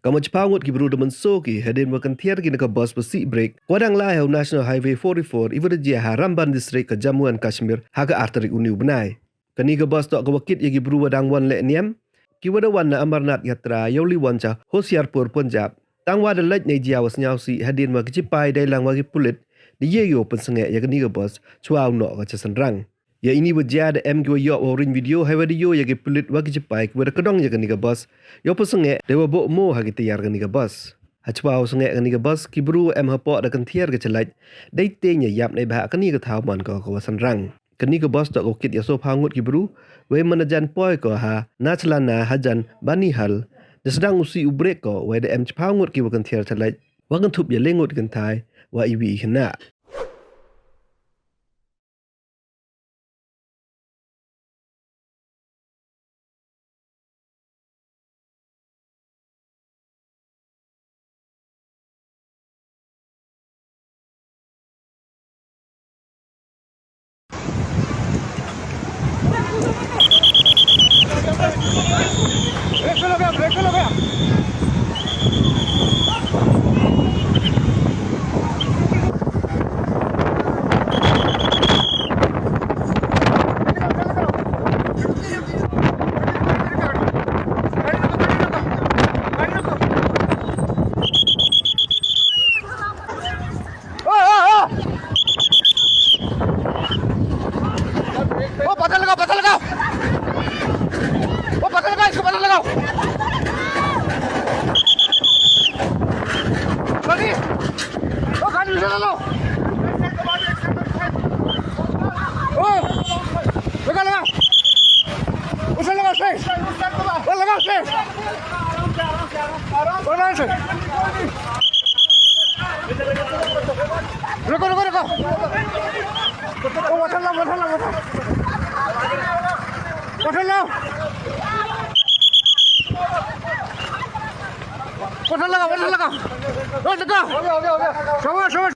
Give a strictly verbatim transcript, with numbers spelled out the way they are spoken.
Kamwa chiphaw ngut ki bru da mynsaw ki hadien wa kynthiar ki na ka bus wa sih brake wa dang lai ha u National Highway forty-four iwa da jia ha Rangband District ka Jammu and Kashmir ha ka ar tarik uni u bnai. Kani ka bus toh ka wa kit ya ki bru wa dang wan leh niam, ki wa da wan na Amarnath Yatra yow li wan cha Hoshiarpur, Punjab. Tang wa da lait nei jia wa sniawsih hadien wa ki chipai deilang wa ki pulit da ye ki wow pynsangeh ya kani ka bus chwa u noh ka cha synrang. Ya ini wa jia da em ki wa yoh wow ring video hei wa da yoh ya ki pulit wa ki chipai ki wa da kdong ya kani ka bus yow pynsangeh dei wa boh mo ha ki tiar kani ka bus. Hachwa wow sangeh kani ka bus, ki bru wa em hapoh da kynthiar ka chalait dei teng ya yap nei bha kani ka thaw man ko ka wa synrang. Kani ka bus toh ka wa kit ya soo phaw ngut ki bru, wei man da jan poi ko ha Nachlana hajan Banihal, da sdang u sih u brake ko, wei da em chiphaw ngut ki wa kynthiar chalait, wa kynthup ya le ngut kynthai wa iwi i khynnah. ओ, ओ, ओ! ओ, पत्थर लगाओ, पत्थर लगाओ! ओ, पत्थर लगाओ, इसको पत्थर लगाओ! गाड़ी! ओ, गाड़ी उधर ला लो! ओ, लगा, लगा! उसे लगा, उसे! ओ, लगा, उसे! रुको, रुको, रुको। ओ, पत्थर लाओ, पत्थर लाओ, पत्थर। पत्थर लाओ। पत्थर लगाओ, पत्थर लगाओ। ओ, लगाओ। शाबाश, शाबाश।